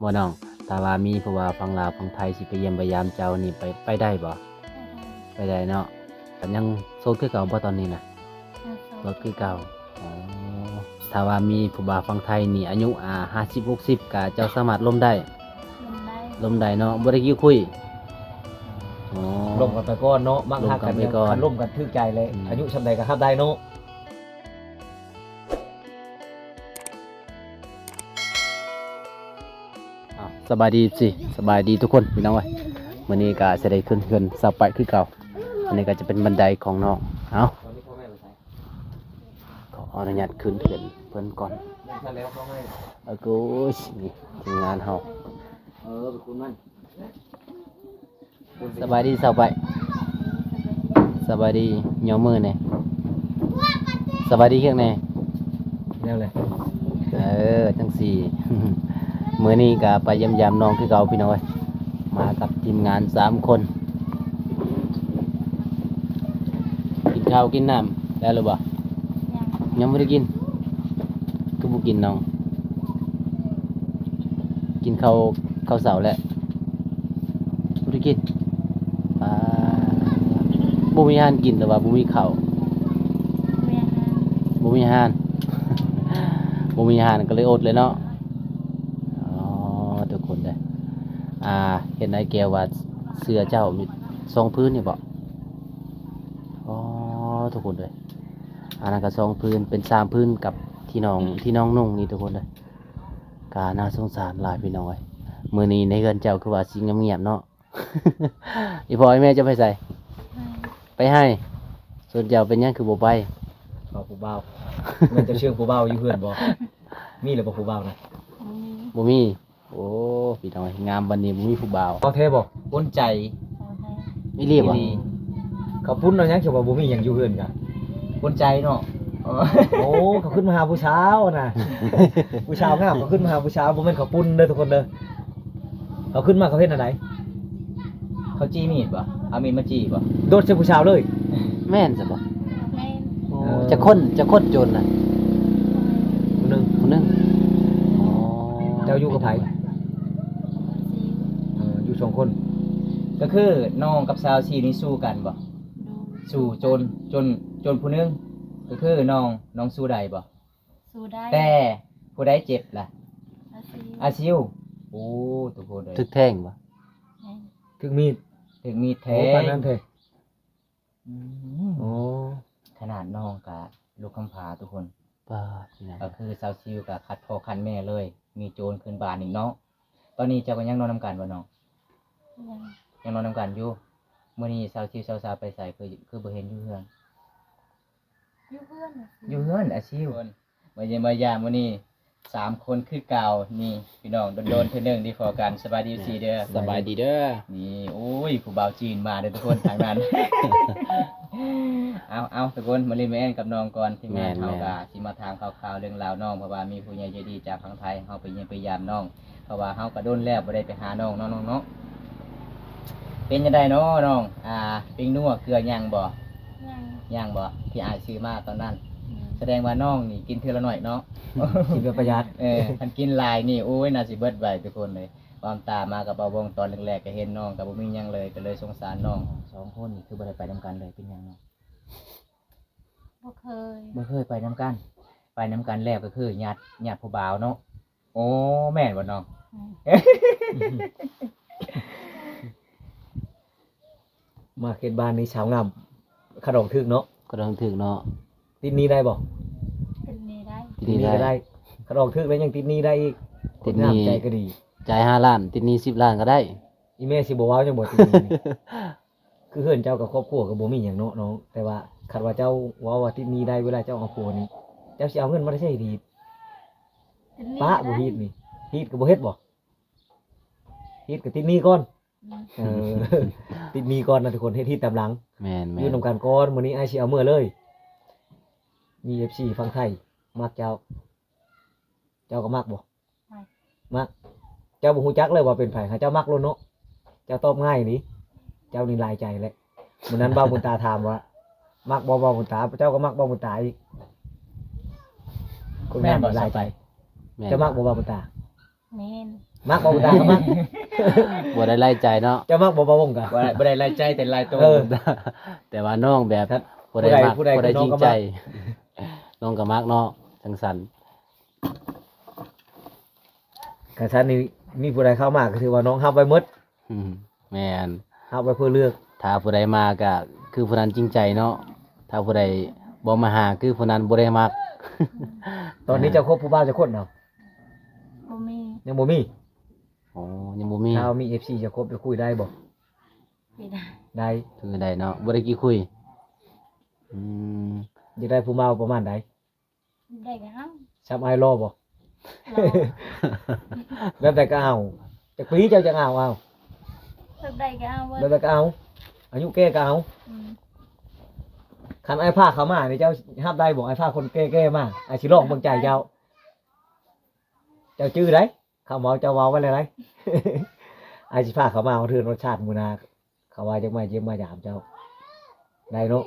ບໍ່ນ້ອງ? ຖ້າວ່າມີຜູ້ບ່າວຝັ່ງລາວຝັ່ງໄທຊິໄປຢ້ຽມໄປຢາມເຈົ້ານີ້ ໄປ ໄປໄດ້ບໍ່? ໄປໄດ້ ໄປໄດ້ເນາະ. ກໍຍັງໂສດຄືເກົ່າບໍ່ຕອນນີ້ນະ? ຍັງໂສດ ໂສດຄືເກົ່າ. ອໍ ຖ້າວ່າມີຜູ້ບ່າວຝັ່ງໄທນີ້ ອາຍຸ ອ່າ ຫ້າສິບ ຫົກສິບ ກໍເຈົ້າສາມາດລົມໄດ້? ລົມໄດ້ ລົມໄດ້ເນາະ ບໍ່ໄດ້ຄິວຄຸຍ. ອໍ ລົມກັນໄປກ່ອນເນາະ ມັກຮັກກັນ ລົມກັນໄປກ່ອນ ຄັນລົມກັນຖືກໃຈແລ້ວ ອືມ ອາຍຸສ່ຳໃດກໍຮັບໄດ້ເນາະ. ອ້າວ ສະບາຍດີ ເອັຟຊີ ສະບາຍດີທຸກຄົນພີ່ນ້ອງເອີຍ. ມື້ນີ້ກໍຊິໄດ້ຂຶ້ນເຮືອນສາວໄປຄືເກົ່າ. ອັນນີ້ກໍຈະເປັນບັນໄດຂອງນ້ອງ. ເອົາ ຂໍອະນຸຍາດຂຶ້ນເຮືອນເພິ່ນກ່ອນ. ໂອ້ຍ ນີ້ທີມງານເຮົາ. ເອີ ໄປຄຸນມັນ. ສະບາຍດີສາວໄປ. ສະບາຍດີ ຍໍມືແດ່. ສະບາຍດີເທື່ອແດ່. ແນວໃດ? ເອີ ຈັ່ງຊີ້. ມື້ນີ້ກໍໄປຢ້ຽມຢາມນ້ອງຄືເກົ່າພີ່ນ້ອງເອີຍ. ມາກັບທີມງານສາມຄົນ. ກິນເຂົ້າກິນນ້ຳແລ້ວຫຼືບໍ່? ຍັງ ຍັງບໍ່ໄດ້ກິນ. ຄືບໍ່ກິນນ້ອງ? ກິນເຂົ້າ ເຂົ້າເຊົ້າແລ້ວ ບໍ່ໄດ້ກິນ. ປາ ບໍ່ມີອາຫານກິນ ຫຼືວ່າບໍ່ມີເຂົ້າ? ບໍ່ມີອາຫານ ບໍ່ມີອາຫານ ບໍ່ມີອາຫານກໍເລີຍອົດເລີຍເນາະ. ອໍ ທຸກຄົນເດີ. ອ່າ ເຫັນອ້າຍແກ້ວວ່າເສື້ອເຈົ້າມີສອງຜືນນີ້ບໍ? ອໍ ທຸກຄົນເດີ. ອັນນັ້ນກໍສອງຜືນ ເປັນສາມຜືນກັບທີ່ນ້ອງ ທີ່ນ້ອງນຸ່ງນີ້ທຸກຄົນເດີ. ກະໜ້າສົງສານຫຼາຍພີ່ນ້ອງເອີຍ. ມື້ນີ້ໃນເຮືອນເຈົ້າຄືວ່າຊິງຽບໆເນາະ. ອີ່ພໍ່ອີ່ແມ່ເຈົ້າໄປໃສ? ໄປໄຮ່. ສ່ວນເຈົ້າເປັນຫຍັງຄືບໍ່ໄປ? ເອົາຜູ້ບ່າວ. ແມ່ນເຈົ້າເຊື່ອງຜູ້ບ່າວຢູ່ເຮືອນບໍ່? ມີແລ້ວບໍ່ຜູ້ບ່າວນະ? ບໍ່ມີ ບໍ່ມີ. ໂອ້ ພີ່ນ້ອງເອີຍ ງາມປານນີ້ບໍ່ມີຜູ້ບ່າວ. ເວົ້າແທ້ບໍ່? ປົນໃຈ. ເວົ້າແທ້. ອີ່ຫຼີບໍ່? ອີ່ຫຼີ. ເຂົາປຸ້ນເອົາຫຍັງ ເຂົາວ່າບໍ່ມີຫຍັງຢູ່ເຮືອນກະ ປົນໃຈເນາະ. ໂອ້ ເຂົາຂຶ້ນມາຫາຜູ້ສາວນະ ຜູ້ສາວງາມ ເຂົາຂຶ້ນມາຫາຜູ້ສາວ ບໍ່ແມ່ນເຂົາປຸ້ນເດີທຸກຄົນເດີ. ເຂົາຂຶ້ນມາເຂົາເຮັດແນວໃດ? ເຂົາຈີ້ມີດບໍ່? ເອົາມີດມາຈີ້ບໍ່? ໂດດໃສ່ຜູ້ສາວເລີຍ. ແມ່ນຊະບໍ່? ແມ່ນ. ໂອ້ ເອີ ຈັກຄົນ ຈັກຄົນໂຈນນະ? ຜູ້ໜຶ່ງ ຜູ້ໜຶ່ງ. ອໍ ເຈົ້າຢູ່ກັບໃຜ? ເອີ ຢູ່ສອງຄົນ. ກໍຄືນ້ອງກັບສາວຊີນີ້ສູ້ກັນບໍ່? ໂດຍ. ສູ້ໂຈນ ໂຈນ ໂຈນຜູ້ໜຶ່ງ ກໍຄືນ້ອງ ນ້ອງສູ້ໄດ້ບໍ່? ສູ້ໄດ້. ແຕ່ຜູ້ໃດເຈັບລະ? ອາຊີວ. ອາຊີວ. ໂອ້ ໂຕໂພດເລີຍ. ຖືກແທງບໍ່? ແມ່ນ. ຖືກມີດ. ຖືກມີດແທງ. ໂອ້ ປານນັ້ນເທີ. ອືມ. ໂອ້ ຂະໜາດນ້ອງກະລຸກກຳພ້າທຸກຄົນ. ປາດ ກໍຄືສາວຊີວກະຂັດພໍ່ຂັດແມ່ເລີຍ ມີໂຈນຂຶ້ນບ້ານອີກເນາະ. ຕອນນີ້ເຈົ້າກໍຍັງນອນນຳກັນບໍ່ນ້ອງ? ຍັງ. ຍັງນອນນຳກັນຢູ່. ມື້ນີ້ສາວຊີວສາວສາໄປໃສ? ຄື ຄືບໍ່ເຫັນຢູ່ເຮືອນ. ຢູ່ເຮືອນ. ຢູ່ເຮືອນ ອາຊີວ. ມາຢ້ຽມມາຢາມມື້ນີ້ ສາມຄົນຄືເກົ່ານີ້ພີ່ນ້ອງ ໂດນໆເທື່ອໜຶ່ງໄດ້ພໍ້ກັນ. ສະບາຍດີ ເອັຟຊີ ເດີ. ສະບາຍດີເດີ. ນີ້ ໂອ້ຍ ຜູ້ບ່າວຈີນມາເດີທຸກຄົນທາງນັ້ນ. ເອົາໆ ທຸກຄົນ ມາຫຼິ້ນມາແອ່ນກັບນ້ອງກ່ອນ. ທີມງານເຮົາກະຊິມາຖາມຂ່າວໆເລື່ອງລາວນ້ອງ ເພາະວ່າມີຜູ້ໃຫຍ່ໃຈດີຈາກຝັ່ງໄທ ເຮົາໄປຢ້ຽມໄປຢາມນ້ອງ ເພາະວ່າເຮົາກະດົນແລ້ວບໍ່ໄດ້ໄປຫານ້ອງເນາະ ນ້ອງເນາະ. ເປັນຈັ່ງໃດເນາະນ້ອງ ອ່າ ປິງນົວເກືອຍັງບໍ່? ຍັງ. ຍັງບໍ່? ທີ່ອ້າຍຊື້ມາຕອນນັ້ນ. ອືມ. ສະແດງວ່ານ້ອງນີ້ກິນເທື່ອລະໜ້ອຍເນາະ ກິນແບບປະຢັດ. ເອີ ຄັນກິນຫຼາຍນີ້ ໂອ້ຍ ໜ້າຊິເບິດໄວທຸກຄົນເລີຍ. ຄວາມຕາມາກັບບ່າວວົງຕອນແລກໆ ກໍເຫັນນ້ອງກໍບໍ່ມີຫຍັງເລີຍ ກໍເລີຍສົງສານນ້ອງ. ສອງຄົນນີ້ຄືບໍ່ໄດ້ໄປນຳກັນເລີຍ ເປັນຫຍັງນ້ອງ? ບໍ່ເຄີຍ. ບໍ່ເຄີຍໄປນຳກັນ. ໄປນຳກັນແລ້ວກໍຄືຍາດ ຍາດຜູ້ບ່າວເນາະ. ໂອ້ ແມ່ນບໍ່ນ້ອງ? ແມ່ນ. ມາເຂດບ້ານນີ້ສາວງາມ ຄັດອອກຖືກເນາະ. ຄັດອອກຖືກເນາະ. ຕິດໜີ້ໄດ້ບໍ່? ຕິດໜີ້ໄດ້. ຕິດໜີ້ກໍໄດ້. ຄັດອອກຖືກແລ້ວຍັງຕິດໜີ້ໄດ້ອີກ. ຕິດໜີ້ ຄົນງາມໃຈກໍດີ. ຈ່າຍຫ້າລ້ານ ຕິດໜີ້ສິບລ້ານກໍໄດ້. ອີ່ແມ່ຊິບໍ່ເວົ້າຫຍັງບໍ່ຕິດໜີ້ນີ້? ຄືເຮືອນເຈົ້າກັບຄອບຄົວກໍບໍ່ມີຫຍັງເນາະນ້ອງ ແຕ່ວ່າຄັນວ່າເຈົ້າເວົ້າວ່າຕິດໜີ້ໄດ້ ເວລາເຈົ້າເອົາຜົວນີ້ ເຈົ້າຊິເອົາເງິນມາແຕ່ໃສຮີດ? ປະບໍ່ຮີດນີ້ ຮີດກໍບໍ່ເຮັດບໍ່? ຮີດກໍຕິດໜີ້ກ່ອນ. ເອີ ຕິດໜີ້ກ່ອນນະທຸກຄົນ ເຮັດຮີດຕາມຫຼັງ. ແມ່ນໆ ຢູ່ນຳກັນກ່ອນ. ມື້ນີ້ອ້າຍຊິເອົາເມືອເລີຍ. ມີເອັຟຊີຝັ່ງໄທມັກເຈົ້າ. ເຈົ້າກໍມັກບໍ່? ມັກ. ມັກ. ເຈົ້າບໍ່ຮູ້ຈັກເລີຍວ່າເປັນໃຜ ຫາເຈົ້າມັກໂລດເນາະ. ເຈົ້າຕອບງ່າຍນີ້ ເຈົ້ານີ້ຫຼາຍໃຈແຫຼະ. ມື້ນັ້ນບ່າວບຸນຕາຖາມວ່າ ມັກບໍ່ບ່າວບຸນຕາ? ເຈົ້າກໍມັກບ່າວບຸນຕາອີກ. ຄົນງາມນີ້ຫຼາຍໃຈ. ແມ່ນບໍ່? ເຈົ້າມັກບໍ່ບ່າວບຸນຕາ? ແມ່ນ. ມັກບໍ່ ບຸນຕາກໍມັກ ບໍ່ໄດ້ລາຍໃຈເນາະ ເຈົ້າມັກບໍ່ ບ່າວວົງກະ ບໍ່ໄດ້ ບໍ່ໄດ້ລາຍໃຈແຕ່ລາຍໂຕ ເອີ ແຕ່ວ່ານ້ອງແບບ ຄັນ ຜູ້ໃດ ຜູ້ໃດມັກ ຜູ້ໃດ ຜູ້ໃດຈິງໃຈ ນ້ອງກໍມັກເນາະ ຈັ່ງຊັ້ນ ຄັນຊັ້ນນີ້ ມີຜູ້ໃດເຂົ້າມາກໍຖືວ່ານ້ອງຮັບໄວ້ໝົດ ອືມ ແມ່ນ ຮັບໄວ້ເພື່ອເລືອກ ຖ້າຜູ້ໃດມາກໍຄືຜູ້ນັ້ນຈິງໃຈເນາະ ຖ້າຜູ້ໃດບໍ່ມາຫາ ຄືຜູ້ນັ້ນບໍ່ໄດ້ມັກ ຕອນນີ້ເຈົ້າຄົບຜູ້ບ່າວຈັກຄົນເນາະ? ບໍ່ມີ ຍັງບໍ່ມີ ອໍ ຍັງບໍ່ມີ ຖ້າມີເອັຟຊີຈະຄົບຈະຄຸຍໄດ້ບໍ່? ໄດ້ ໄດ້ ຄືໄດ້ເນາະ ບໍ່ໄດ້ຂີ້ຄຸຍ ອືມ ຢາກໄດ້ຜູ້ບ່າວປະມານໃດ? ໄດ້ກໍເອົາ ຊ່ຳອ້າຍຫຼໍ່ບໍ່? ຫຼໍ່ ແບບໃດກໍເອົາ ຈັກປີເຈົ້າຈັ່ງເອົາ ເອົາ ແບບໃດກໍເອົາ ແບບໃດກໍເອົາ ອາຍຸແກ່ກໍເອົາ ອືມ ຄັນອ້າຍພາເຂົ້າມານີ້ເຈົ້າຮັບໄດ້ບໍ່? ອ້າຍພາຄົນແກ່ໆມາ ອ້າຍຊິລອງເບິ່ງໃຈເຈົ້າ ເຈົ້າຈື່ໄດ໋ ຄຳເວົ້າເຈົ້າເວົ້າໄວ້ແລ້ວໄດ໋ ອ້າຍຊິພາເຂົາມາຮອດເຮືອນຮອດຊານມື້ໜ້າ ເຂົາວ່າຈະມາຢ້ຽມມາຢາມເຈົ້າ ໄດ້ເນາະ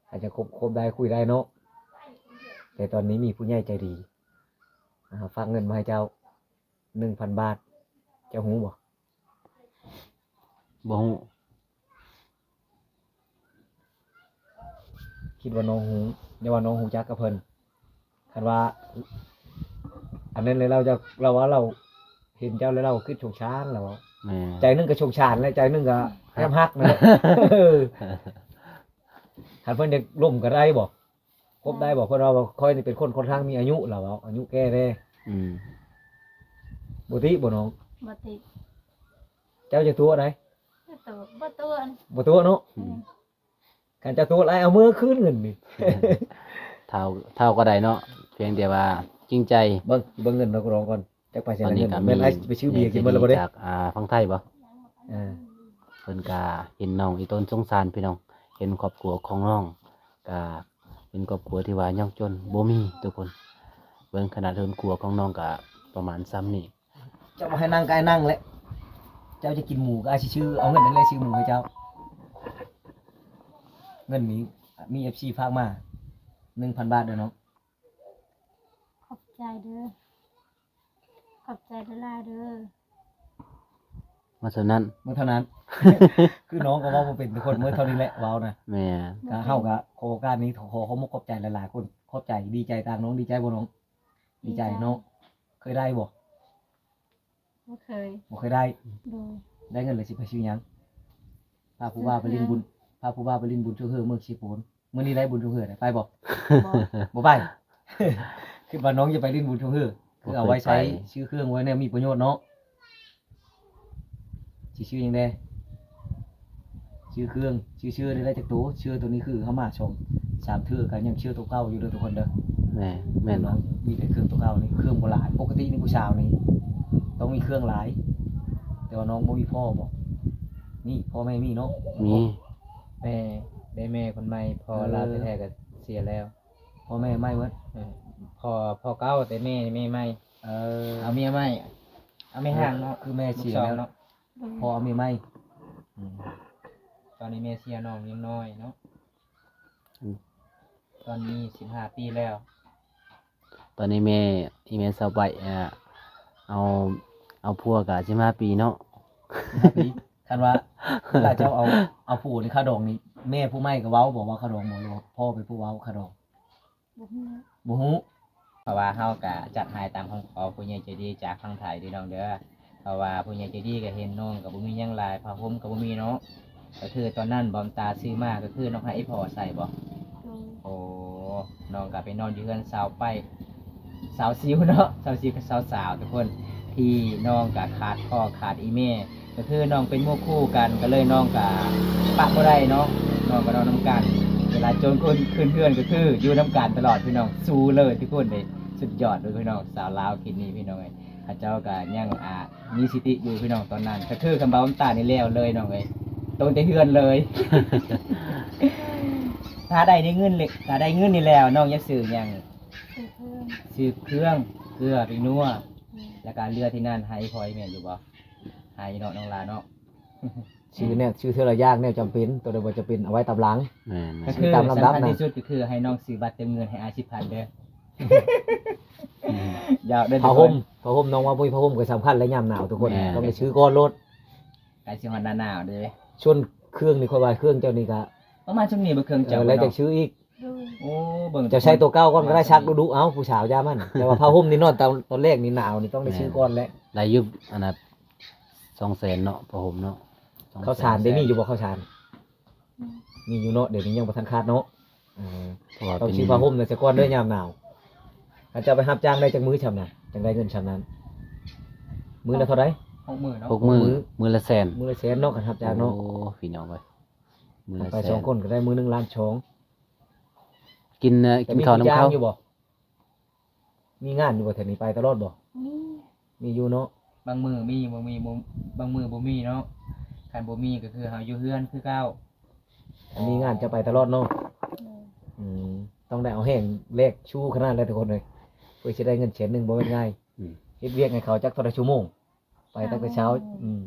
ອາດຈະຄົບ ຄົບໄດ້ ຄຸຍໄດ້ເນາະ ແຕ່ຕອນນີ້ມີຜູ້ໃຫຍ່ໃຈດີ ອ່າ ຝາກເງິນມາໃຫ້ເຈົ້າ ໜຶ່ງພັນບາດ ເຈົ້າຮູ້ບໍ່? ບໍ່ຮູ້. ຄິດວ່ານ້ອງຮູ້ ຢ່າວ່ານ້ອງຮູ້ຈັກກັບເພິ່ນ ຄັນວ່າ ອັນນັ້ນແຫຼະ ລາວຈະ ລາວວ່າລາວເຫັນເຈົ້າແລ້ວລາວກໍຄິດສົງສານ ລາວວ່າ ແມ່ນ ໃຈໜຶ່ງກໍສົງສານ ແລະໃຈໜຶ່ງກໍແຮມຮັກນັ້ນແຫຼະ ຄັນເພິ່ນຢາກລົມກໍໄດ້ບໍ່? ຄົບໄດ້ບໍ່? ເພິ່ນວ່າຂ້ອຍນີ້ເປັນຄົນຄ່ອນຂ້າງມີອາຍຸ ລາວເວົ້າ ອາຍຸແກ່ແດ່ ອືມ ບໍ່ຕິບໍ່ນ້ອງ? ບໍ່ຕິ ເຈົ້າຈະຕົວະໃດ? ບໍ່ຕົວະ ບໍ່ຕົວະ ບໍ່ຕົວະເນາະ ອືມ ຄັນເຈົ້າຕົວະຫຼາຍ ເອົາເມືອຄືນເງິນນີ້ ເທົ່າ ເທົ່າກໍໄດ້ເນາະ ພຽງແຕ່ວ່າຈິງໃຈ ເບິ່ງ ເບິ່ງເງິນເນາະ ລອງກ່ອນ ຈັກໄປໃສລະເງິນ ແມ່ນອ້າຍໄປຊື້ເບຍກິນເບິດແລ້ວບໍ່ເດ້? ຈາກ ອ່າ ຝັ່ງໄທບໍ່? ເອີ ເພິ່ນກະເຫັນນ້ອງອີ່ຕົນສົງສານພີ່ນ້ອງ ເຫັນຄອບຄົວຂອງນ້ອງກະເປັນຄອບຄົວທີ່ວ່າຍາກຈົນ ບໍ່ມີທຸກຄົນ ເບິ່ງຂະໜາດເຮືອນຄົວຂອງນ້ອງກະປະມານຊ່ຳນີ້ ເຈົ້າບໍ່ໃຫ້ນັ່ງກໍໃຫ້ນັ່ງແຫຼະ ເຈົ້າຈະກິນໝູກໍອ້າຍຊິຊື້ ເອົາເງິນນັ້ນແຫຼະຊື້ໝູໃຫ້ເຈົ້າ ເງິນນີ້ມີເອັຟຊີຝາກມາ ໜຶ່ງພັນບາດເດີນ້ອງ ຂອບໃຈເດີ ຂອບໃຈຫຼາຍໆເດີ ໝົດເທົ່ານັ້ນ ໝົດເທົ່ານັ້ນ ຄືນ້ອງກໍເວົ້າບໍ່ເປັນທຸກຄົນ ໝົດເທົ່ານີ້ແຫຼະເວົ້ານະ ແມ່ນ ກໍເຮົາກໍຂໍໂອກາດນີ້ ຂໍ ຂໍຂອບໃຈຫຼາຍໆຄົນ ຂອບໃຈ ດີໃຈຕາມນ້ອງ ດີໃຈບໍ່ນ້ອງ? ດີໃຈເນາະ ເຄີຍໄດ້ບໍ່? ບໍ່ເຄີຍ ບໍ່ເຄີຍໄດ້ ໂດຍ ໄດ້ເງິນແລ້ວຊິໄປຊື້ຫຍັງ? ພາຜູ້ບ່າວໄປຫຼິ້ນບຸນ ພາຜູ້ບ່າວໄປຫຼິ້ນບຸນຊ່ວງເຮີເມືອງເຊໂປນ ມື້ນີ້ໄດ້ບຸນຊ່ວງເຮີໄດ້ໄປບໍ່? ບໍ່ ບໍ່ໄປ ຄິດວ່ານ້ອງຈະໄປຫຼິ້ນບຸນຊ່ວງເຮີ ຄືເອົາໄວ້ໃຊ້ ບໍ່ເຄີຍໄປ ຊື້ເຄື່ອງໄວ້ແນວມີປະໂຫຍດເນາະ ຊິຊື້ຫຍັງແດ່? ຊື້ເຄື່ອງ ຊື້ເສື້ອໄດ້ຈັກໂຕ? ເສື້ອໂຕນີ້ຄືເຮົາມາສອງສາມເທື່ອກໍຍັງເສື້ອໂຕເກົ່າຢູ່ເດີທຸກຄົນເດີ ແມ່ນ ແມ່ນບໍ່? ມີແຕ່ເຄື່ອງໂຕເກົ່ານີ້ ເຄື່ອງບໍ່ຫຼາຍ ປົກກະຕິນີ້ຜູ້ສາວນີ້ຕ້ອງມີເຄື່ອງຫຼາຍ ແຕ່ວ່ານ້ອງບໍ່ມີພໍ່ບໍ່? ມີ ພໍ່ແມ່ມີເນາະ ມີ ແມ່ ໄດ້ແມ່ຄົນໃໝ່ ພໍ່ ເອີ ລາວແທ້ໆກໍເສຍແລ້ວ ພໍ່ແມ່ໃໝ່ໝົດ ເອີ ພໍ່ ພໍ່ເກົ່າ ແຕ່ແມ່ນີ້ແມ່ໃໝ່ ເອີ ເອົາເມຍໃໝ່ ເອົາແມ່ຮ້າງເນາະ ຄືແມ່ເສຍແລ້ວເນາະ ພໍ່ເອົາເມຍໃໝ່ ອືມ ຕອນນີ້ແມ່ເສຍ ນ້ອງຍັງນ້ອຍເນາະ ອືມ ຕອນນີ້ສິບຫ້າປີແລ້ວ ຕອນນີ້ແມ່ ອີ່ແມ່ຊາວໄປ ອ່າ ເອົາ ເອົາຜົວກະສິບຫ້າປີເນາະ ສິບຫ້າປີ ຄັນວ່າ ເວລາເຈົ້າເອົາ ເອົາຜົວນີ້ຄ່າດອງນີ້ ແມ່ຜູ້ໃໝ່ກໍເວົ້າບໍ່ວ່າຄ່າດອງບໍ່ ຫຼືວ່າພໍ່ເປັນຜູ້ເວົ້າຄ່າດອງ? ບໍ່ຮູ້ ບໍ່ຮູ້ ເພາະວ່າເຮົາກະຈັດໃຫ້ຕາມຄຳຂໍຜູ້ໃຫຍ່ໃຈດີຈາກຝັ່ງໄທເດີນ້ອງເດີ ເພາະວ່າຜູ້ໃຫຍ່ໃຈດີກໍເຫັນນ້ອງກໍບໍ່ມີຫຍັງຫຼາຍ ຜ້າຫົ່ມກໍບໍ່ມີເນາະ ກໍຄືຕອນນັ້ນບອມຕາຊື້ມາກໍຄືນ້ອງໃຫ້ອີ່ພໍ່ໃສ່ບໍ່? ໂດຍ ໂອ້ ນ້ອງກໍໄປນອນຢູ່ເຮືອນຊາວໄປ ຊາວຊິວເນາະ ຊາວຊິວກັບຊາວສາວທຸກຄົນ ທີ່ນ້ອງກໍຂາດພໍ່ຂາດອີ່ແມ່ ກໍຄືນ້ອງເປັນໝູ່ຄູ່ກັນ ກໍເລີຍນ້ອງກໍປະບໍ່ໄດ້ເນາະ ນ້ອງກໍນອນນຳກັນ ເວລາຈົນຄົນຂຶ້ນເຮືອນກໍຄືຢູ່ນຳກັນຕະຫຼອດພີ່ນ້ອງ ສູ້ເລີຍທຸກຄົນເດ້ ສຸດຍອດເລີຍພີ່ນ້ອງ ສາວລາວກິນນີ້ພີ່ນ້ອງເອີຍ ເຂົາເຈົ້າກໍຍັງ ອ່າ ມີສະຕິຢູ່ພີ່ນ້ອງຕອນນັ້ນ ກໍຄືຄຳເວົ້ານ້ຳຕານີ້ແລ້ວເລີຍນ້ອງເອີຍ ຕົງແຕ່ເຮືອນເລີຍ ຖ້າໄດ້ ໄດ້ເງິນເລີຍ ຖ້າໄດ້ເງິນນີ້ແລ້ວ ນ້ອງຢາກຊື້ຫຍັງ? ຊື້ເຄື່ອງ ຊື້ເຄື່ອງ ເກືອ ແປ້ງນົວ ແມ່ນ ແລ້ວກໍເຫຼືອທີ່ນັ້ນໃຫ້ພໍ່ໃຫ້ແມ່ຢູ່ບໍ່? ໃຫ້ເນາະນ້ອງຫຼ້າເນາະ ຊື້ແນວ ຊື້ເທື່ອລະຢ່າງ ແນວຈຳເປັນ ໂຕໃດບໍ່ຈຳເປັນເອົາໄວ້ຕາມຫຼັງ ແມ່ນໆ ກໍຄື ຕາມລຳດັບນະ ສຳຄັນທີ່ສຸດກໍຄືໃຫ້ນ້ອງຊື້ບັດເຕີມເງິນໃຫ້ອ້າຍສິບພັນເດີ ຢາກໄດ້ ຜ້າຫົ່ມ ຜ້າຫົ່ມ ນ້ອງວ່າບໍ່ມີຜ້າຫົ່ມກໍສຳຄັນແຫຼະ ຍາມໜາວທຸກຄົນ ແມ່ນ ຕ້ອງໄດ້ຊື້ກ່ອນໂລດ ໃກ້ຊິຮອດໜ້າໜາວເດ້. ສ່ວນເຄື່ອງນີ້ ຂ້ອຍວ່າເຄື່ອງເຈົ້ານີ້ກໍປະມານຊ່ຳນີ້ບໍ່ ເຄື່ອງເຈົ້າ ເອີ ແລ້ວຈັ່ງຊື້ອີກ. ໂດຍ ໂອ້ ເບິ່ງ ເຈົ້າໃສ່ຕົວເກົ່າກ່ອນກໍໄດ້ ຊັກດຸໆ ເອົາ ຜູ້ສາວຢ່າມັນ ແຕ່ວ່າຜ້າຫົ່ມນີ້ນອນຕອນ ຕອນແລກນີ້ໜາວນີ້ຕ້ອງໄດ້ຊື້ກ່ອນແຫຼະ ໄດ້ຢູ່ ອັນນ່າ ສອງແສນເນາະ ຜ້າຫົ່ມເນາະ. ເຂົ້າສານເດ ມີຢູ່ບໍ່ເຂົ້າສານ? ມີຢູ່ເນາະ ດຽວນີ້ຍັງບໍ່ທັນຂາດເນາະ. ເອີ ເພາະວ່າຕ້ອງຊື້ຜ້າຫົ່ມນະຊະກ່ອນເດີ ຍາມໜາວ. ຄັນເຈົ້າໄປຮັບຈ້າງໄດ້ຈັກມື້ຊ່ຳນະ ຈັ່ງໄດ້ເງິນຊ່ຳນັ້ນ? ມື້ລະເທົ່າໃດ? ຫົກມື້ເນາະ ຫົກມື້ ມື້ລະແສນ ມື້ລະແສນເນາະ ຄັນຮັບຈ້າງເນາະ. ໂອ້ ພີ່ນ້ອງເອີຍ ມື້ລະແສນ ໄປສອງຄົນກໍໄດ້ມື້ໜຶ່ງລ້ານສອງ. ກິນ ກິນເຂົ້ານຳເຂົາຢູ່ບໍ່? ມີງານຢູ່ບໍ່ແຖວນີ້ ໄປຕະຫຼອດບໍ່? ມີ ມີຢູ່ເນາະ ບາງມື້ມີ ບໍ່ມີ ບໍ່ ບາງມື້ບໍ່ມີເນາະ. ຄັນບໍ່ມີກໍຄືເຮົາຢູ່ເຮືອນຄືເກົ່າ ຄັນມີງານຈະໄປຕະຫຼອດເນາະ. ໂດຍ ອືມ ຕ້ອງໄດ້ເອົາແຮງແລກຊູຂະໜາດແລ້ວທຸກຄົນເອີຍ ເພື່ອຊິໄດ້ເງິນແສນໜຶ່ງບໍ່ແມ່ນງ່າຍ. ອືມ ເຮັດວຽກໃຫ້ເຂົາຈັກເທົ່າໃດຊົ່ວໂມງ? ໄປຕັ້ງແຕ່ເຊົ້າ ຫ້າໂມງ ອືມ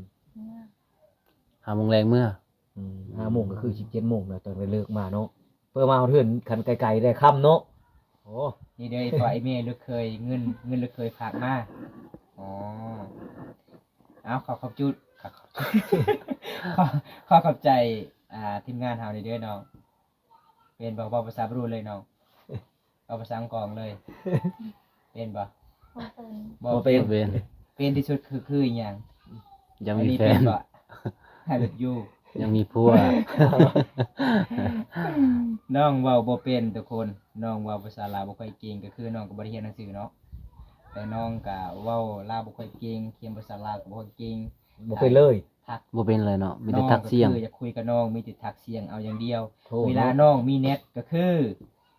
ຫ້າໂມງແລງເມືອ. ອືມ ຫ້າໂມງກໍຄືສິບເຈັດໂມງແລ້ວ ຕ້ອງໄດ້ເລີກມາເນາະ ເພື່ອມາຮອດເຮືອນ ຄັນໄກໆແດ່ຄ່ຳເນາະ. ໂອ້ ນີ້ເດີ ພໍ່ອີ່ແມ່ລູກເຂີຍ ເງິນ ເງິນລູກເຂີຍຝາກມາ. ອໍ ເອົາ ຂໍຂອບຈຸ ຂໍ ຂໍຂອບໃຈ ອ່າ ທີມງານເຮົານີ້ເດີນ້ອງ. ເປັນບໍ່? ເວົ້າພາສາບຣູເລີຍນ້ອງ. ເວົ້າພາສາອັງກອງເລີຍ ເປັນບໍ່? ບໍ່ເປັນ ບໍ່ເປັນ ບໍ່ເປັນ ເປັນທີ່ສຸດຄື ຄືອີ່ຫຍັງ? ຍັງມີແຟນ ອັນນີ້ເປັນບໍ່? I love you ຍັງມີຜົວ. ນ້ອງເວົ້າບໍ່ເປັນທຸກຄົນ ນ້ອງເວົ້າພາສາລາວບໍ່ຄ່ອຍເກັ່ງ ກໍຄືນ້ອງກໍບໍ່ໄດ້ຮຽນໜັງສືເນາະ ແຕ່ນ້ອງກໍເວົ້າລາວບໍ່ຄ່ອຍເກັ່ງ ຂຽນພາສາລາວກໍບໍ່ຄ່ອຍເກັ່ງ ບໍ່ເປັນເລີຍ ທັກ ບໍ່ເປັນເລີຍເນາະ ມີແຕ່ທັກສຽງ. ນ້ອງກໍຄືຢາກຄຸຍກັບນ້ອງ ມີແຕ່ທັກສຽງເອົາຢ່າງດຽວ. ໂທ ເວລານ້ອງມີແນັດກໍຄື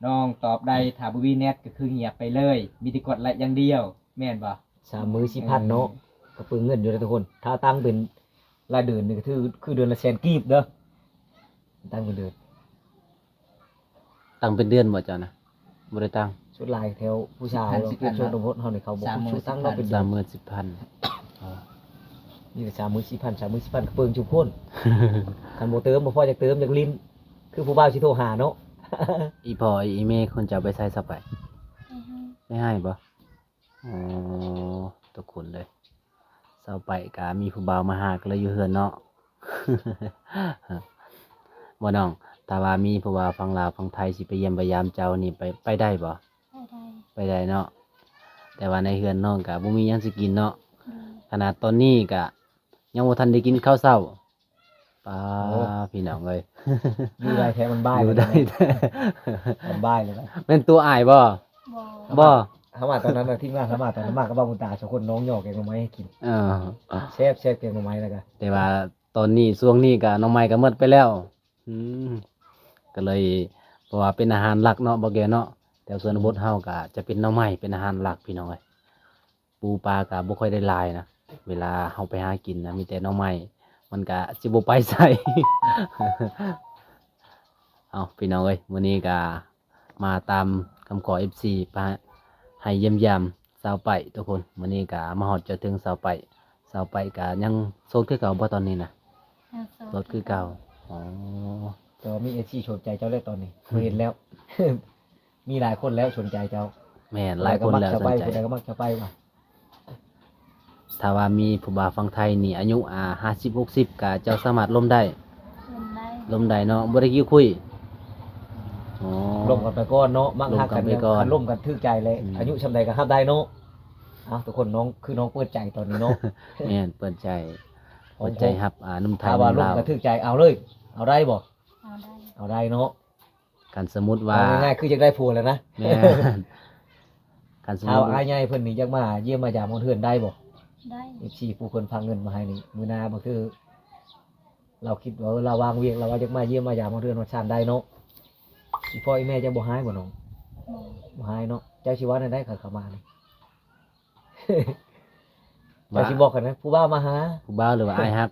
ນ້ອງຕອບໄດ້ ຖ້າບໍ່ມີແນັດກໍຄືງຽບໄປເລີຍ ມີແຕ່ກົດໄລຢ່າງດຽວ ແມ່ນບໍ່? ສາມມື້ສີ່ພັນເນາະ ເອີ ກໍເປືອງເງິນຢູ່ເດ້ທຸກຄົນ ຖ້າຕັ້ງເປັນລາຍເດືອນນີ້ກໍຖື ຄືເດືອນລະແສນກີບເດີ ຕັ້ງເປັນເດືອນ. ຕັ້ງເປັນເດືອນບໍ່ເຈົ້ານະ? ບໍ່ໄດ້ຕັ້ງ ສ່ວນຫຼາຍແຖວຜູ້ສາວ ສິບພັນ ເປັນຊົນນະບົດເຮົານີ້ ເຂົາບໍ່ ສາມມື້ ຊຸຕັ້ງເນາະ ສິບພັນ ເປັນເດືອນ ສາມມື້ສິບພັນ. ນີ້ແຫຼະ ສາມມື້ສີ່ພັນ ສາມມື້ສີ່ພັນ ກະເປິງຈຸໂພນ ຄັນບໍ່ເຕີມ ບໍ່ພໍຢາກເຕີມ ຢາກຫຼິ້ນ ຄືຜູ້ບ່າວຊິໂທຫາເນາະ. ອີ່ພໍ່ອີ່ແມ່ຄົນເຈົ້າໄປໃສຊະໄປ? ໄປໄຮ່ ໄປໄຮ່ບໍ່? ອໍ ທຸກຄົນເລີຍ ຊາວໄປກະມີຜູ້ບ່າວມາຫາ ກໍເລີຍຢູ່ເຮືອນເນາະ ບໍ່ນ້ອງ? ຖ້າວ່າມີຜູ້ບ່າວຝັ່ງລາວຝັ່ງໄທຊິໄປຢ້ຽມໄປຢາມເຈົ້ານີ້ ໄປ ໄປໄດ້ບໍ່? ໄປໄດ້ ໄປໄດ້ເນາະ ແຕ່ວ່າໃນເຮືອນນ້ອງກະບໍ່ມີຫຍັງຊິກິນເນາະ. ໂດຍ ຂະໜາດຕອນນີ້ກະຍັງບໍ່ທັນໄດ້ກິນເຂົ້າເຊົ້າ. ປ້າ ໂອ້ ພີ່ນ້ອງເອີຍ ຢູ່ໄດ້ແທ້ ມັນບ່າຍ ຢູ່ໄດ້ແທ້ ມັນບ່າຍແລ້ວນະ. ແມ່ນຕົວອ້າຍບໍ່? ບໍ່ ບໍ່ ເຮົາມາຕອນນັ້ນນະ ທີມງານເຮົາມາຕອນນັ້ນ ມາກັບບ່າວບຸນຕາສອງຄົນ ນ້ອງຍໍແກງໜໍ່ໄມ້ໃຫ້ກິນ. ເອີ ແຊບໆ ແກງໜໍ່ໄມ້ນະກະ ແຕ່ວ່າຕອນນີ້ ຊ່ວງນີ້ກະໜໍ່ໄມ້ກະໝົດໄປແລ້ວ. ອືມ ກະເລີຍ ເພາະວ່າເປັນອາຫານຫຼັກເນາະ ບໍ່ແກ່ເນາະ ແຖວຊົນນະບົດເຮົາກະຈະເປັນໜໍ່ໄມ້ເປັນອາຫານຫຼັກ ພີ່ນ້ອງເອີຍ. ປູປາກະບໍ່ຄ່ອຍໄດ້ຫຼາຍນະ ເວລາເຮົາໄປຫາກິນນະ ມີແຕ່ໜໍ່ໄມ້ ມັນກະຊິບໍ່ໄປໃສ. ເອົາ ພີ່ນ້ອງເອີຍ ມື້ນີ້ກະມາຕາມຄຳຂໍເອັຟຊີ ພາໃຫ້ຢ້ຽມຢາມສາວໄປທຸກຄົນ. ມື້ນີ້ກະມາຮອດຈອດເຖິງສາວໄປ ສາວໄປກະຍັງໂສດຄືເກົ່າບໍ່ຕອນນີ້ນະ? ຍັງໂສດ ໂສດຄືເກົ່າ. ອໍ ແຕ່ວ່າມີເອັຟຊີສົນໃຈເຈົ້າແລ້ວຕອນນີ້ ຂ້ອຍເຫັນແລ້ວ ມີຫຼາຍຄົນແລ້ວສົນໃຈເຈົ້າ. ແມ່ນ ຫຼາຍຄົນແລ້ວສົນໃຈ ຜູ້ໃດກໍມັກສະໄປ ຜູ້ໃດກໍມັກສະໄປວ່າ ຖ້າວ່າມີຜູ້ບ່າວຝັ່ງໄທນີ້ອາຍຸ ອ່າ ຫ້າສິບ ຫົກສິບ ກະເຈົ້າສາມາດລົມໄດ້? ລົມໄດ້ ລົມໄດ້ເນາະ ບໍ່ໄດ້ຄິວຄຸຍ. ອໍ ລົມກັນໄປກ່ອນເນາະ ມັກຮັກກັນ ລົມກັນໄປກ່ອນ ຄັນລົມກັນຖືກໃຈແລ້ວ ອືມ ອາຍຸສ່ຳໃດກໍຮັບໄດ້ເນາະ. ເອົ້າ ທຸກຄົນ ນ້ອງ ຄືນ້ອງເປີດໃຈຕອນນີ້ເນາະ. ແມ່ນ ເປີດໃຈ ເປີດໃຈຮັບ ອ່າ ໜຸ່ມໄທ ຖ້າວ່າລົມກັນຖືກໃຈ ເອົາເລີຍ ເອົາໄດ້ບໍ່? ເອົາໄດ້ ເອົາໄດ້ເນາະ. ຄັນສົມມຸດວ່າ ເອົາງ່າຍໆ ຄືຢາກໄດ້ຜົວແລ້ວນະ. ແມ່ນ ຄັນສົມມຸດ ຖ້າອ້າຍໃຫຍ່ເພິ່ນນີ້ຢາກມາຢ້ຽມມາຢາມຮອດເຮືອນໄດ້ບໍ່? ໄດ້ ເອັຟຊີ ຜູ້ເພິ່ນຝາກເງິນມາໃຫ້ນີ້ ມື້ໜ້າບາງເທື່ອລາວຄິດວ່າ ເອີ ລາວວ່າງວຽກ ລາວວ່າຢາກມາຢ້ຽມມາຢາມຮອດເຮືອນຮອດຊານໄດ້ເນາະ. ອີ່ພໍ່ອີ່ແມ່ເຈົ້າບໍ່ຮ້າຍບໍ່ນ້ອງ? ບໍ່ ບໍ່ຮ້າຍເນາະ. ເຈົ້າຊິເວົ້າແນວໃດຄັນເຂົາມານີ້? ວ່າ ເຈົ້າຊິບອກກັນນະ ຜູ້ບ່າວມາຫາ ຜູ້ບ່າວ ຫຼືວ່າອ້າຍຮັກ?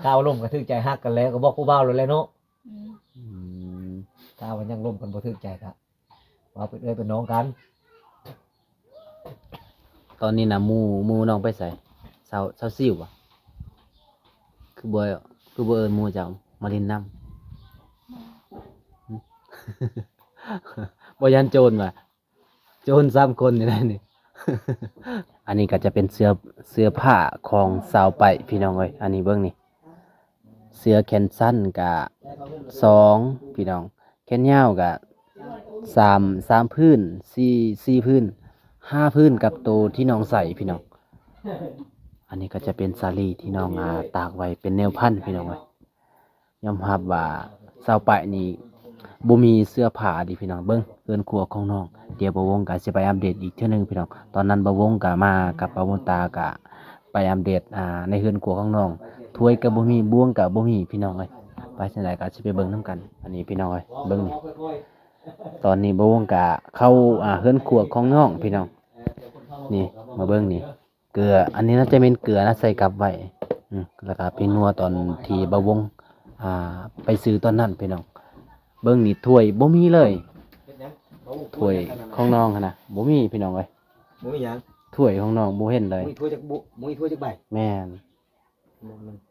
ຖ້າວ່າລົມກັນຖືກໃຈ ຮັກກັນແລ້ວ ກໍບອກຜູ້ບ່າວໂລດແຫຼະເນາະ. ອືມ ອືມ ຖ້າວ່າຍັງລົມກັນບໍ່ຖືກໃຈ ກໍເວົ້າເປັນເອື້ອຍເປັນນ້ອງກັນ. ຕອນນີ້ນະ ໝູ່ ໝູ່ນ້ອງໄປໃສ? ສາວ ສາວຊິວບໍ່? ຄືບໍ່ ຄືບໍ່ເອີ້ນໝູ່ເຈົ້າມາຫຼິ້ນນຳ? ບໍ່ ຫຶ? ບໍ່ ບໍ່ຢ້ານໂຈນຫວາ? ໂຈນສາມຄົນນີ້ແຫຼະນີ້. ອັນນີ້ກໍຈະເປັນເສື້ອ ເສື້ອຜ້າຂອງສາວໄປພີ່ນ້ອງເອີຍ. ອັນນີ້ເບິ່ງນີ້ ເສື້ອແຂນສັ້ນກະສອງພີ່ນ້ອງ, ແຂນຍາວກະສາມ ສາມພື້ນ ສີ່ ສີ່ພື້ນ ຫ້າພື້ນກັບໂຕທີ່ນ້ອງໃສ່ພີ່ນ້ອງ. ອັນນີ້ກໍຈະເປັນສາລີທີ່ນ້ອງ ອ່າ ຕາກໄວ້ເປັນແນວພັນພີ່ນ້ອງເອີຍ. ຍອມຮັບວ່າສາວໄປນີ້ບໍ່ມີເສື້ອຜ້າເດ້ພີ່ນ້ອງ. ເບິ່ງເຮືອນຄົວຂອງນ້ອງ, ດຽວບ່າວວົງກໍຊິໄປອັບເດດອີກເທື່ອໜຶ່ງພີ່ນ້ອງ. ຕອນນັ້ນບ່າວວົງກໍມາກັບບ່າວບຸນຕາ ກໍໄປອັບເດດ ອ່າ ໃນເຮືອນຄົວຂອງນ້ອງ. ຖ້ວຍກໍບໍ່ມີ, ບ່ວງກໍບໍ່ມີພີ່ນ້ອງເອີຍ. ໄປຈັ່ງໃດກໍຊິໄປເບິ່ງນຳກັນ. ອັນນີ້ພີ່ນ້ອງເອີຍ ເບິ່ງນີ້, ຕອນນີ້ບ່າວວົງກໍເຂົ້າ ອ່າ ເຮືອນຄົວຂອງນ້ອງພີ່ນ້ອງ. ນີ້ ມາເບິ່ງນີ້ ເກືອ ອັນນີ້ໜ້າຈະແມ່ນເກືອນະ ໃສ່ກັບໄວ້. ອືມ ແລ້ວກະແປ້ງນົວຕອນທີ່ບ່າວວົງ ອ່າ ໄປຊື້ຕອນນັ້ນພີ່ນ້ອງ. ເບິ່ງນີ້ ຖ້ວຍບໍ່ມີເລີຍ, ຖ້ວຍຂອງນ້ອງຫັ້ນນະ ບໍ່ມີພີ່ນ້ອງເອີຍ. ບໍ່ມີຫຍັງ? ຖ້ວຍຂອງນ້ອງບໍ່ເຫັນເລີຍ. ບໍ່ມີຖ້ວຍຈັກ ບໍ່ ບໍ່ມີຖ້ວຍຈັກໃບ. ແມ່ນ.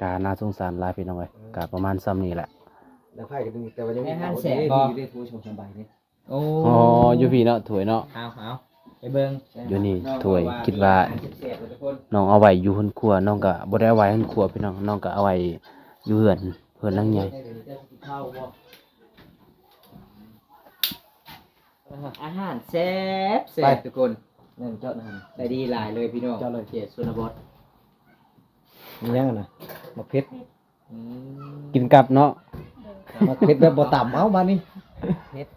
ກະໜ້າສົງສານຫຼາຍພີ່ນ້ອງເອີຍ. ເອີ ກະປະມານສ່ຳນີ້ແຫຼະ. ແລ້ວໃຜກໍມີ ແຕ່ວ່າຍັງມີ ແມ່ນ ເຕົາ ແມ່ນ ແຊບບໍ່? ນີ້ເດ້ ຖ້ວຍສອງສາມໃບນີ້. ໂອ້ ອໍ ຢູ່ພີ້ເນາະ ຖ້ວຍເນາະ. ເອົາ ເອົາ ໄປເບິ່ງ ຢູ່ນີ້ ຖ້ວຍ ຄິດວ່ານ້ອງເອົາໄວ້ຢູ່ເຮືອນຄົວ, ນ້ອງກໍບໍ່ໄດ້ເອົາໄວ້ເຮືອນຄົວພີ່ນ້ອງ, ນ້ອງກໍເອົາໄວ້ຢູ່ເຮືອນ ເຮືອນຫຼັງໃຫຍ່. ອາຫານແຊບໆ ໄປ ທຸກຄົນ. ແມ່ນເຈົ້ານະ ໄດ້ດີຫຼາຍເລີຍພີ່ນ້ອງ. ເຈົ້າເລີຍ ເຂດຊົນນະບົດ. ມີຫຍັງນະ? ໝາກເຜັດ. ອືມ ກິນກັບເນາະ. ໂດຍ ໝາກເຜັດແບບບໍ່ຕຳ. ເອົ້າ ບາດນີ້ ເຜັດ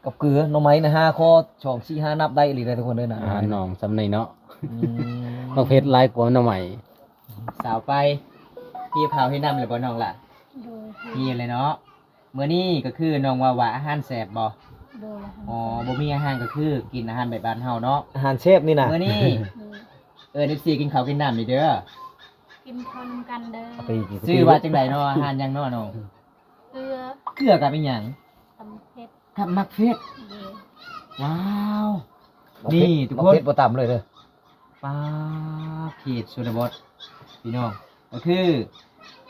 ກັບເກືອ ໜໍ່ໄມ້ນະ ຫ້າຂໍ້ ສອງ ສີ່ ຫ້າ ນັບໄດ້ອີ່ຫຼີເດີທຸກຄົນເດີນະ. ອາຫານນ້ອງສ່ຳນີ້ເນາະ. ອືມ ໝາກເຜັດຫຼາຍກວ່າໜໍ່ໄມ້. ສາວໄປ ຫິວເຂົ້າຫິວນ້ຳແລ້ວບໍ່ນ້ອງລະ? ໂດຍ ຫິວແລ້ວເນາະ. ມື້ນີ້ກໍຄືນ້ອງເວົ້າວ່າອາຫານແຊບບໍ່? ໂດຍ. ອໍ ບໍ່ມີອາຫານກໍຄືກິນອາຫານແບບບ້ານເຮົາເນາະ. ອາຫານແຊບນີ້ນະ. ມື້ນີ້ ໂດຍ ເອີ້ນເອັຟຊີກິນເຂົ້າກິນນ້ຳນີ້ເດີ. ກິນເຂົ້ານຳກັນເດີ. ຊື່ວ່າຈັ່ງໃດເນາະ? ອາຫານຫຍັງເນາະນ້ອງ? ເກືອ. ເກືອກັບອີຫຍັງ? ຕຳເຜັດ. ກັບໝາກເຜັດ. ໂດຍ. ວ້າວ ນີ້ທຸກຄົນ ໝາກເຜັດບໍ່ຕຳເລີຍເດີ. ປາ ເຂດຊົນນະບົດ ພີ່ນ້ອງ. ກໍຄື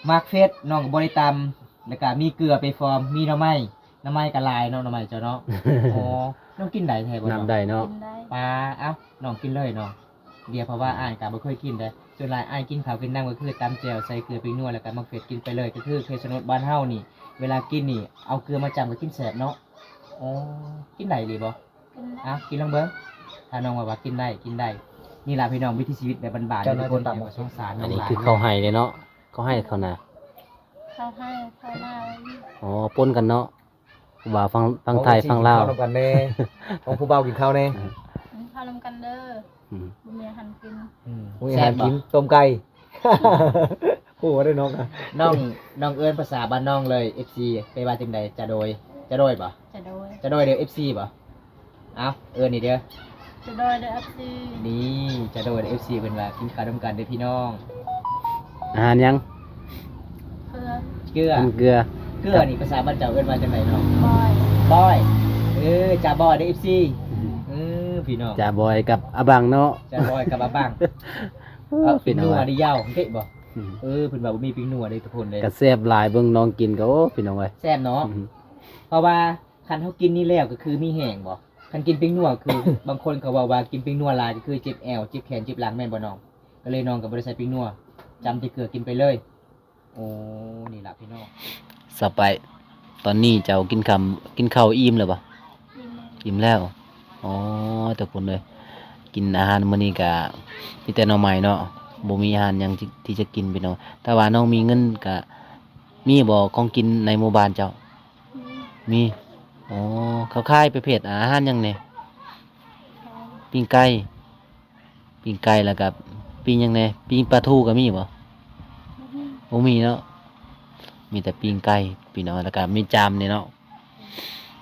ໝາກເຜັດນ້ອງກໍບໍ່ໄດ້ຕຳ, ແລ້ວກໍມີເກືອໄປຟອມ, ມີໜໍ່ໄມ້, ໜໍ່ໄມ້ກໍຫຼາຍເນາະ, ໜໍ່ໄມ້ເຈົ້າເນາະ. ອໍ ນ້ອງກິນໄດ້ແທ້ບໍ່ນ້ອງ? ນຳໄດ້ເນາະ. ກິນໄດ້. ປາ ເອົ້າ ນ້ອງກິນເລີຍເນາະ. ເດຍ ເພາະວ່າອ້າຍກໍບໍ່ເຄີຍກິນເດ້. ສ່ວນຫຼາຍອ້າຍກິນເຂົ້າກິນນ້ຳກໍຄືຕຳແຈ່ວໃສ່ເກືອໄປນົວ ແລ້ວກໍໝາກເຜັດກິນໄປເລີຍ. ກໍຄືເຂດຊົນນະບົດບ້ານເຮົານີ້ ເວລາກິນນີ້ເອົາເກືອມາຈ້ຳກໍກິນແຊບເນາະ. ອໍ ກິນໄດ້ອີ່ຫຼີບໍ່? ກິນໄດ້. ອ່ະ ກິນລອງເບິ່ງ. ຖ້ານ້ອງວ່າ ວ່າກິນໄດ້ ກິນໄດ້. ນີ້ລະພີ່ນ້ອງ ວິຖີຊີວິດແບບບ້ານໆ ເຈົ້າໜ້າຈະຕຳ ທຸກຄົນ. ສົງສານ ອັນນີ້ຄືເຂົ້າໄຮ່ເດ້ເນາະ, ເຂົ້າໄຮ່ເຂົ້ານາ. ເຂົ້າໄຮ່ເຂົ້ານາ. ອໍ ປົນກັນເນາະ, ວ່າຝັ່ງ ຝັ່ງໄທຝັ່ງລາວ. ເຂົ້ານຳກັນແດ່ ຂອງຜູ້ບ່າວກິນເຂົ້າແດ່. ອືມ ກິນເຂົ້ານຳກັນເດີ. ອືມ ບໍ່ມີອາຫານກິນ. ອືມ ບໍ່ມີອາຫານກິນ. ແຊບບໍ່? ຕົ້ມໄກ່. ໂອ້ ໄດ້ນ້ອງ. ນ້ອງ ນ້ອງເອີ້ນພາສາບ້ານນ້ອງເລີຍ ເອັຟຊີ ແປວ່າຈັ່ງໃດ? ຈະໂດຍ ຈະໂດຍບໍ່? ຈະໂດຍ ຈະໂດຍເດີ ເອັຟຊີ ບໍ່? ເອົ້າ ເອີ້ນນີ້ເດີ ຈະໂດຍເດີ ເອັຟຊີ. ນີ້ ຈະໂດຍເດີ ເອັຟຊີ ເພິ່ນວ່າກິນເຂົ້ານຳກັນເດີພີ່ນ້ອງ. ອາຫານຫຍັງ? ເກືອ ເກືອ ເກືອ ເກືອນີ້ພາສາບ້ານເຈົ້າເອີ້ນວ່າຈັ່ງໃດນ້ອງ? ບອຍ ບອຍ. ເອີ ຈາບອຍເດີ ເອັຟຊີ. ອືມ ເອີ ພີ່ນ້ອງ ຈາບອຍກັບອາບັງເນາະ, ຈາບອຍກັບອາບັງ. ເອົາ ເປັນນົວດີຢາວເກະບໍ່? ອືມ ເອີ ເພິ່ນວ່າບໍ່ມີປິງນົວເດ້ທຸກຄົນເດ້. ກະແຊບຫຼາຍ ເບິ່ງນ້ອງກິນກໍ ໂອ້ ພີ່ນ້ອງເອີຍ ແຊບເນາະ. ອືມ ເພາະວ່າຄັນເຮົາກິນນີ້ແລ້ວກໍຄືມີແຮງບໍ່? ຄັນກິນປິງນົວຄື ບາງຄົນເຂົາເວົ້າວ່າກິນປິງນົວຫຼາຍກໍຄືເຈັບແອວ ເຈັບແຂນ ເຈັບຫຼັງ ແມ່ນບໍ່ນ້ອງ? ກໍເລີຍນ້ອງກໍບໍ່ໄດ້ໃສ່ປິງນົວ ຈ້ຳແຕ່ເກືອກິນໄປເລີຍ. ໂອ້ ນີ້ລະພີ່ນ້ອງ. ສະໄປ ຕອນນີ້ເຈົ້າກິນຄ່ຳ ກິນເຂົ້າອີ່ມແລ້ວບໍ່? ອີ່ມແລ້ວ. ອໍ ທຸກຄົນເອີຍ ກິນອາຫານມື້ນີ້ກະມີແຕ່ໜໍ່ໄມ້ເນາະ, ບໍ່ມີອາຫານຫຍັງທີ່ ທີ່ຈະກິນພີ່ນ້ອງ. ຖ້າວ່ານ້ອງມີເງິນກະມີບໍ່ຂອງກິນໃນໝູ່ບ້ານເຈົ້າ? ມີ. ມີ. ອໍ ເຂົາຂາຍປະເພດອາຫານຫຍັງແດ່? ປີ້ງໄກ່. ປີ້ງໄກ່ ແລ້ວກະປີ້ງຫຍັງແດ່? ປີ້ງປາທູກໍມີບໍ່? ບໍ່ມີ. ບໍ່ມີເນາະ, ມີແຕ່ປີ້ງໄກ່ພີ່ນ້ອງ ແລ້ວກະມີຈາມນີ້ເນາະ.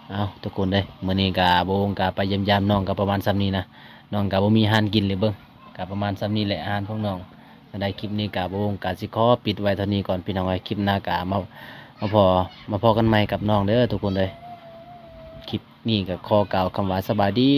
ເອົ້າ ທຸກຄົນເອີຍ ມື້ນີ້ກະບ່າວວົງກະໄປຢ້ຽມຢາມນ້ອງກະປະມານສ່ຳນີ້ນະ. ນ້ອງກະບໍ່ມີອາຫານກິນເລີຍເບິ່ງ, ກະປະມານສ່ຳນີ້ແຫຼະອາຫານຂອງນ້ອງ. ສຳລັບຄລິບນີ້ກະບ່າວວົງກະຊິຂໍປິດໄວ້ເທົ່ານີ້ກ່ອນພີ່ນ້ອງເອີຍ. ຄລິບໜ້າກະມາ ມາພໍ້ ມາພໍ້ກັນໃໝ່ກັບນ້ອງເດີທຸກຄົນເອີຍ. ຄລິບນີ້ກະຂໍກ່າວຄຳວ່າສະບາຍດີ.